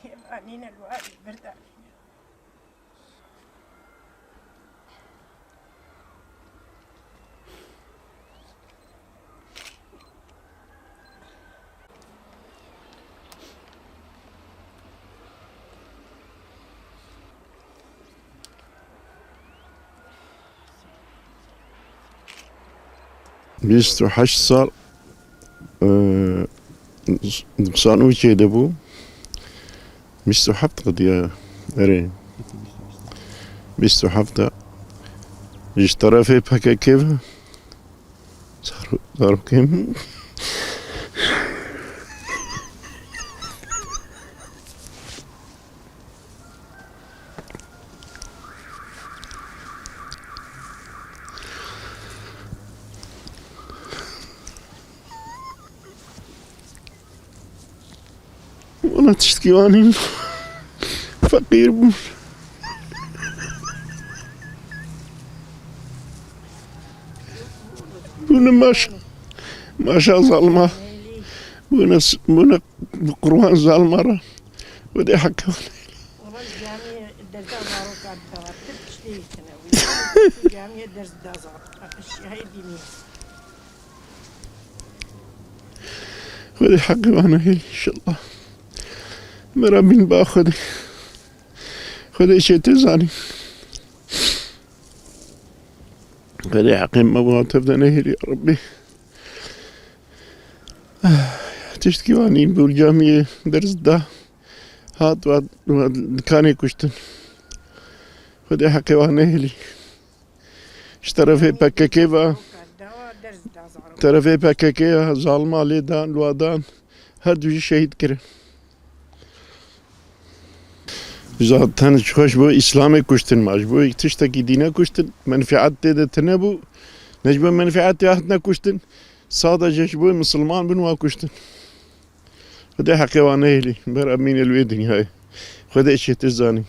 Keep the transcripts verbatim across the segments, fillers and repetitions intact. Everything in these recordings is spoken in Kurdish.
Kêvanîne li warî birdanîne. Bîst û heşt sal, e, nûçê de bû. Bîst û heft qediya, erê. Bîst û heft de. Ji terefê P K K ve. Zaro-, zarokên min. Wala tiştkî wan hîn feqîr bûn. Bûne maş, maşa zalima. Bûne, bûne bi qurban zalima re. Xwedê heqê wan. Wala camiyê derda zarokan tava. Tir tiştê tine. Camiyê derda zarokan. Şahidî nî. Xwedê heqê wan nehêlî înşallah. Me re bîn ba Xwedê. Xwedê çê tê zanî. Xwedê heqê me wan tev de nehêlî ya Rebbî. Tiştkî wan nîn bû camiyê derz da. Hat wa, wa dikanê kuştin. Xwedê heqê wan nehêlî. Ji terefê P K K ve, terefê P K K ya zalima lê dan, li wa dan, her du jî şehîd kirin. Zaten ji xwe ji bo Îslamê kuştin ma, ji bo tiştekî dîne kuştin, menfeet tê de tine bû, ne ji bo menfeetê hatine kuştin, sade ji, ji bo misilman bin wa kuştin. Xwedê heqê wan nehêlî, ber emînê li wê dinyayê. Xwedê çêtir zanî.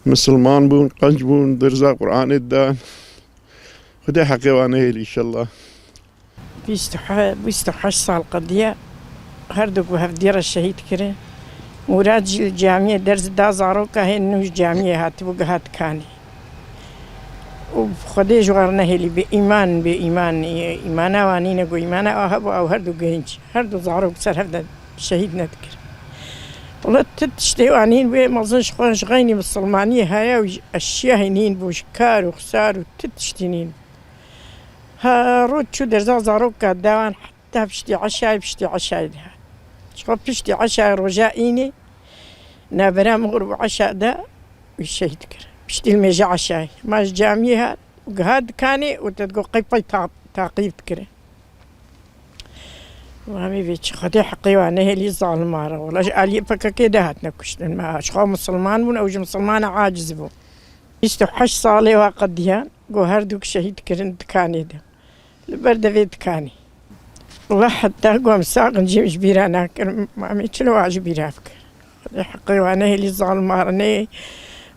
Misilman bûn, qenc bûn, derza Qur'anê didan. Xwedê heqê wan nehêlî înşallah. Bîst û he-, bîst û heşt sal qediya, her du ku hevdî re şehîd kirin. Murad jî li camiyê derz da zaroka hê nû ji camiyê hatibû gihat kanê. Û Xwedê ji wan nehêlî, bê îman, bê îman, îmana wan nîne ku îmana wan hebû, ew her du genc, her du zarok ser hev de şehîd nedikir. Wela ti tiştê wan nîn bê mezin ji xwe ji xeynî misilmaniyê heye û ji eşyahî nîn bû, ji kar û xisar û ti tiştî nîn. Her roj çû derza zaroka dawan heta piştî eşayê, piştî eşayê dihat. Çiqa piştî eşayê roja înê, navbera mixir û eşa de wî şehîd kir. Piştî li mêja eşayê. Ma ji camiyê hat û giha dikanê û te digot qey pey ta-, taqîb dikire. Mamê vê çi Xwedê heqê wan nehêlî zalima re. Wela ji aliyê P K K de hatine kuştin. Me aşxa misilman bûn, ew ji misilmana aciz bû. Bîst û heşt salê wa qediyan, go her du şehîd kirin dikanê de. Li ber devê dikanê. Wela heta go em saxin jî ji bîra nakirin. Mamê çilo wa ji bîra bikir. Xwedê heqê wan nehêlî zalima re nê.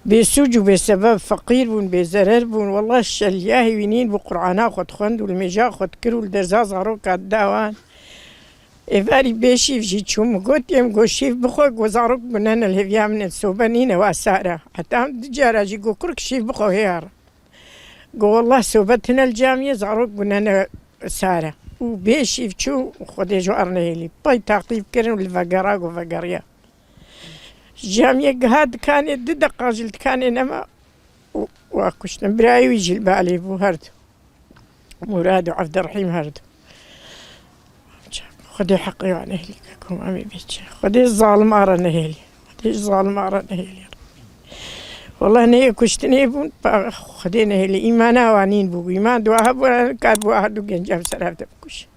Bêsûc û bêsebeb feqîr bûn, bêzerer bûn. Wela şeliyahî wî nîn bû Qur'ana xwe dixwend û li mêja xwe dikir û li derza zaroka dida wan. Êvarî bêşîv jî çû min got, yê min got şîv bixwe, got zarok gunene li hêviya min in, sobe nîne wa sar e. Heta min du cara jî got kurk şîv bixwe hêya re. Got wela sobe tine li camiyê, zarok gunene sar e. Û bêşîv çû, Xwedê ji wan re nehêlî. Pey taqîb kirin û li vegera, got vegeriya. Camiyê giha dikanê, du deqa jî li dikanê nema û wa kuştin. Birayê wî jî li balê bû her du. Murad û Evdirehîm her du. Xwedê heqê wan nehêlî keko, mamê bê çi. Xwedê zalima re nehêlî. Xwedê ji zalima re nehêlî. Wela neyê kuştinê bûn, pa-, Xwedê nehêlî. Îmana wan nîn bû. Îman dua hebû, kar bû her du genca bi ser hev de bikuşin.